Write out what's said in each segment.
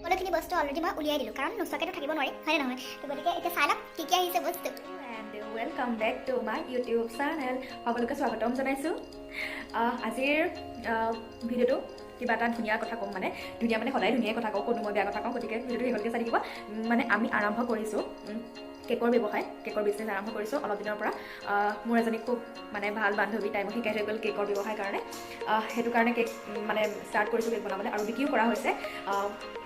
সকলোখিনি বস্তু অলৰেডি মই উলিয়াই দিলোঁ, কাৰণ নোচোৱাকেতো থাকিব নোৱাৰি, হয়নে নহয়? তো গতিকে এতিয়া চাই লওক কি কি আহিছে বস্তু। And welcome back to my YouTube channel. সকলোকে স্বাগতম জনাইছোঁ। আজিৰ ভিডিঅ'টো কিবা এটা ধুনীয়া কথা ক'ম, মানে ধুনীয়া মানে সদায় ধুনীয়াই কথা কওঁ, কোনো মই বেয়া কথা কওঁ, গতিকে ভিডিঅ'টো শেষলৈকে চাই থাকিব। মানে আমি আৰম্ভ কৰিছোঁ কেকৰ ব্যৱসায়, কেকৰ বিজনেছ আৰম্ভ কৰিছোঁ অলপ দিনৰ পৰা। মোৰ এজনী খুব মানে ভাল বান্ধৱী, তাই মোক শিকাই থৈ গ'ল কেকৰ ব্যৱসায়ৰ কাৰণে। সেইটো কাৰণে কেক মানে ষ্টাৰ্ট কৰিছোঁ কেক বনাবলৈ আৰু বিক্ৰীও কৰা হৈছে,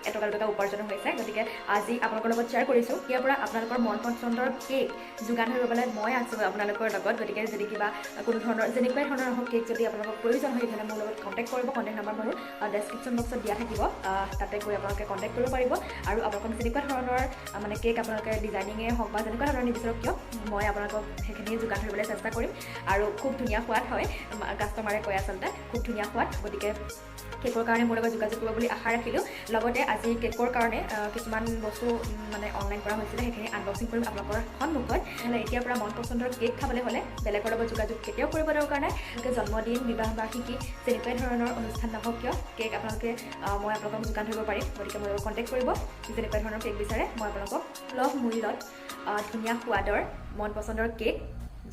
এটকা দুটকা উপাৰ্জনো হৈছে। গতিকে আজি আপোনালোকৰ লগত শ্বেয়াৰ কৰিছোঁ। ইয়াৰ পৰা আপোনালোকৰ মন পচন্দৰ কেক যোগান ধৰিবলৈ মই আছোঁ আপোনালোকৰ লগত। গতিকে যদি কিবা কোনো ধৰণৰ যেনেকুৱাই ধৰণৰ হওক কেক যদি আপোনালোকক প্ৰয়োজন হয়, তেতিয়াহ'লে মোৰ লগত কণ্টেক্ট কৰিব। কণ্টেক্ট নাম্বাৰ মোৰ ডেছক্ৰিপশ্যন বক্সত দিয়া থাকিব, তাতে গৈ আপোনালোকে কণ্টেক্ট কৰিব পাৰিব। আৰু আপোনালোকক যেনেকুৱা ধৰণৰ মানে কেক আপোনালোকে ডিজাইনিঙে হওক বা যেনেকুৱা ধৰণৰ নিবিচাৰক কিয়, মই আপোনালোকক সেইখিনি যোগান ধৰিবলৈ চেষ্টা কৰিম। আৰু খুব ধুনীয়া সোৱাদ হয়, কাষ্টমাৰে কয় আচলতে খুব ধুনীয়া সোৱাদ। গতিকে কেকৰ কাৰণে মোৰ লগত যোগাযোগ কৰিব বুলি আশা ৰাখিলোঁ। লগতে আজি কেকৰ কাৰণে কিছুমান বস্তু মানে অনলাইন কৰা হৈছিলে, সেইখিনি আনবক্সিং কৰিম আপোনালোকৰ সন্মুখত। নহ'লে এতিয়াৰ পৰা মন পচন্দৰ কেক খাবলৈ হ'লে বেলেগৰ লগত যোগাযোগ কেতিয়াও কৰিব দৰকাৰ নাই। আপোনালোকে জন্মদিন, বিবাহ বাৰ্ষিকী, যেনেকুৱাই ধৰণৰ অনুষ্ঠান নহওক কিয়, কেক আপোনালোকে মই আপোনালোকক যোগান ধৰিব পাৰিম। গতিকে মোৰ লগত কণ্টেক্ট কৰিব, যেনেকুৱা ধৰণৰ কেক বিচাৰে মই আপোনালোকক সুলভ মূল্যত ধুনীয়া সোৱাদৰ মন পচন্দৰ কেক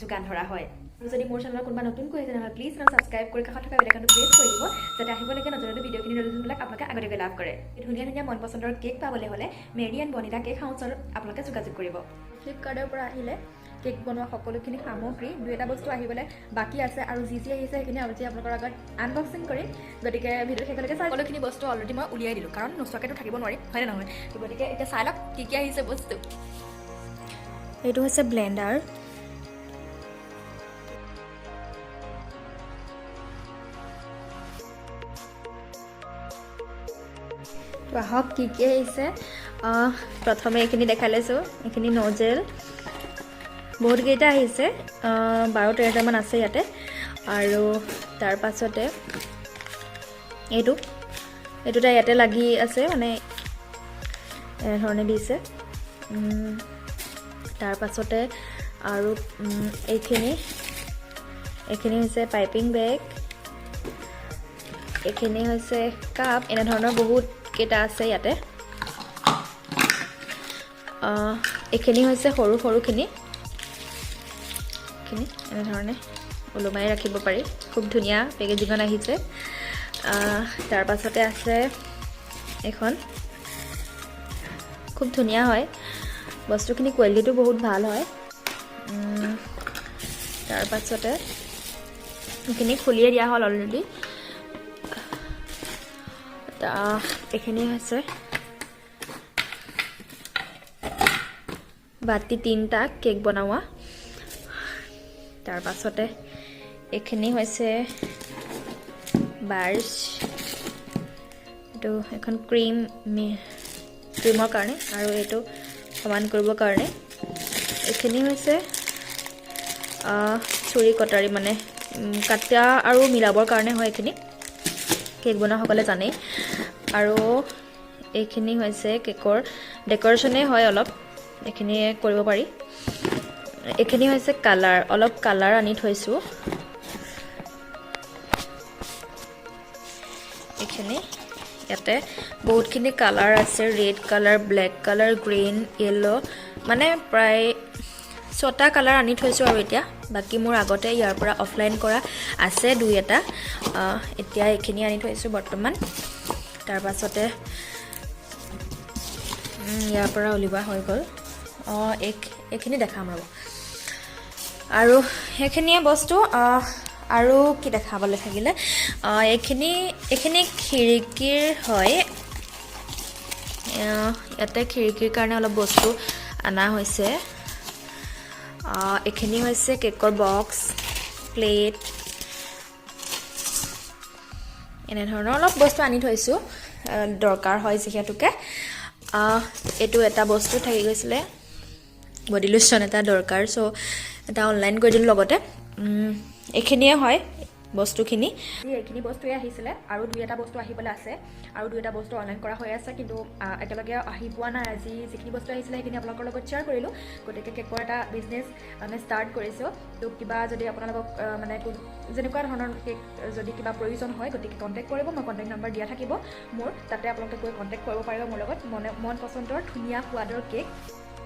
যোগান ধৰা হয়। আৰু যদি মোৰ চেনেলত কোনোবা নতুনকৈ আহিছে, তেনেহ'লে প্লিজ চেনেল ছাবস্ক্ৰাইব কৰি কাষত থকা বেল আইকনটো প্ৰেছ কৰি দিব, যাতে আহিবলগীয়া নতুন নতুন ভিডিঅ'খিনি নতুনবিলাক আপোনালোকে আগতীয়াকৈ লাভ কৰে। ধুনীয়া ধুনীয়া মন পচন্দৰ কেক পাবলৈ হ'লে মেৰী এণ্ড বনিতা কেক হাউচত আপোনালোকে যোগাযোগ কৰিব। ফ্লিপকাৰ্টৰ পৰা আহিলে কেক বনোৱা সকলোখিনি সামগ্ৰী, দুই এটা বস্তু আহিবলৈ বাকী আছে আৰু যি যি আহিছে সেইখিনি আজি আপোনালোকৰ আগত আনবক্সিং কৰিম। গতিকে ভিডিঅ' শেষলৈকে চাই। সকলোখিনি বস্তু অলৰেডি মই উলিয়াই দিলোঁ, কাৰণ নোচোৱাকেতো থাকিব নোৱাৰি, হয়নে নহয়? গতিকে এতিয়া চাই লওক কি কি আহিছে বস্তু। এইটো হৈছে ব্লেণ্ডাৰ। তো আহক কি কি আহিছে। প্ৰথমে এইখিনি দেখাই লৈছোঁ। এইখিনি নজেল বহুতকেইটা আহিছে, 12-13টামান আছে ইয়াতে। আৰু তাৰ পাছতে এইটো এটা ইয়াতে লাগি আছে, মানে এনেধৰণে দিছে। তাৰ পাছতে আৰু এইখিনি হৈছে পাইপিং বেগ, এইখিনি হৈছে কাপ, এনেধৰণৰ বহুত কেইটা আছে ইয়াতে। এইখিনি হৈছে সৰু সৰুখিনি, এইখিনি এনেধৰণে ওলোমাই ৰাখিব পাৰি, খুব ধুনীয়া পেকেজিঙত আহিছে। তাৰ পাছতে আছে এইখন, খুব ধুনীয়া হয় বস্তুখিনি, কোৱালিটিটো বহুত ভাল হয়। তাৰ পাছতে এইখিনি খুলিয়ে দিয়া হ'ল অলৰেডি। এইখিনি হৈছে বাতি 3টা কেক বনোৱা। তাৰ পাছতে এইখিনি হৈছে বাৰ্চ, এইটো এখন ক্ৰীমৰ কাৰণে আৰু এইটো সমান কৰিবৰ কাৰণে। এইখিনি হৈছে চুৰি কটাৰী, মানে কাটা আৰু মিলাবৰ কাৰণে হয় এইখিনি, কেক বনোৱাসকলে জানেই। আৰু এইখিনি হৈছে কেকৰ ডেক'ৰেশ্যনেই হয় অলপ, এইখিনি কৰিব পাৰি। এইখিনি হৈছে কালাৰ, অলপ কালাৰ আনি থৈছোঁ। এইখিনি ইয়াতে বহুতখিনি কালাৰ আছে, red colour, black colour, green, yellow, মানে প্ৰায় 6টা কালাৰ আনি থৈছোঁ। আৰু এতিয়া বাকী মোৰ আগতে ইয়াৰ পৰা অফলাইন কৰা আছে দুই এটা, এতিয়া এইখিনি আনি থৈছোঁ বৰ্তমান। তাৰ পাছতে ইয়াৰ পৰা উলিওৱা হৈ গ'ল। এইখিনি দেখাম ৰ'ব। আৰু সেইখিনিয়ে বস্তু। আৰু কি দেখাবলৈ থাকিলে, এইখিনি খিৰিকীৰ হয়। ইয়াতে খিৰিকীৰ কাৰণে অলপ বস্তু অনা হৈছে। এইখিনি হৈছে কেকৰ বক্স, প্লেট, এনেধৰণৰ অলপ বস্তু আনি থৈছোঁ, দৰকাৰ হয় যিহেতুকে। এইটো এটা বস্তু থাকি গৈছিলে, বডি লোশ্যন এটা দৰকাৰ, চ' এটা অনলাইন কৰি দিলোঁ লগতে। এইখিনিয়ে হয়। বস্তুখিনি। আজি এইখিনি বস্তুৱে আহিছিলে আৰু দুই এটা বস্তু আহিবলৈ আছে আৰু দুই এটা বস্তু অনলাইন কৰা হৈ আছে, কিন্তু একেলগে আহি পোৱা নাই। আজি যিখিনি বস্তু আহিছিলে, সেইখিনি আপোনালোকৰ লগত শ্বেয়াৰ কৰিলোঁ। গতিকে কেকৰ এটা বিজনেছ মানে ষ্টাৰ্ট কৰিছোঁ। তো কিবা যদি আপোনালোকক মানে যেনেকুৱা ধৰণৰ কেক যদি কিবা প্ৰয়োজন হয়, গতিকে কণ্টেক্ট কৰিব। মই কণ্টেক্ট নাম্বাৰ দিয়া থাকিব মোৰ তাতে, আপোনালোকে গৈ কণ্টেক্ট কৰিব পাৰিব মোৰ লগত। মনে মন পচন্দৰ ধুনীয়া সোৱাদৰ কেক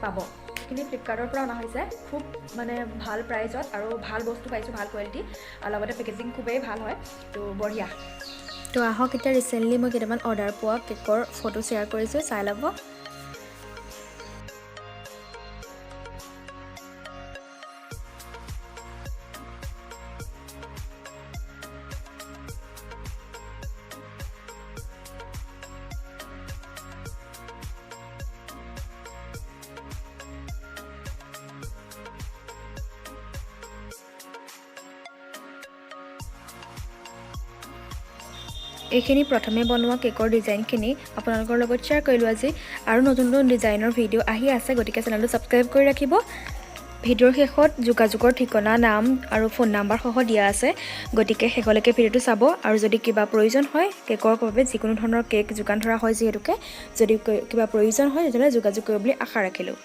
পাব। এইখিনি ফ্লিপকাৰ্টৰ পৰা অনা হৈছে, খুব মানে ভাল প্ৰাইজত আৰু ভাল বস্তু পাইছোঁ, ভাল কোৱালিটি আৰু লগতে পেকেজিং খুবেই ভাল হয়। তো বঢ়িয়া। তো আহক, এতিয়া ৰিচেণ্টলি মই কেইটামান অৰ্ডাৰ পোৱা কেকৰ ফটো শ্বেয়াৰ কৰিছোঁ, চাই ল'ব। এইখিনি প্ৰথমে বনোৱা কেকৰ ডিজাইনখিনি আপোনালোকৰ লগত শ্বেয়াৰ কৰিলোঁ আজি। আৰু নতুন নতুন ডিজাইনৰ ভিডিঅ' আহি আছে, গতিকে চেনেলটো ছাবস্ক্ৰাইব কৰি ৰাখিব। ভিডিঅ'ৰ শেষত যোগাযোগৰ ঠিকনা, নাম আৰু ফোন নাম্বাৰসহ দিয়া আছে, গতিকে শেষলৈকে ভিডিঅ'টো চাব। আৰু যদি কিবা প্ৰয়োজন হয় কেকৰ বাবে, যিকোনো ধৰণৰ কেক যোগান ধৰা হয় যিহেতুকে, যদি কিবা প্ৰয়োজন হয় তেতিয়াহ'লে যোগাযোগ কৰিব বুলি আশা ৰাখিলোঁ।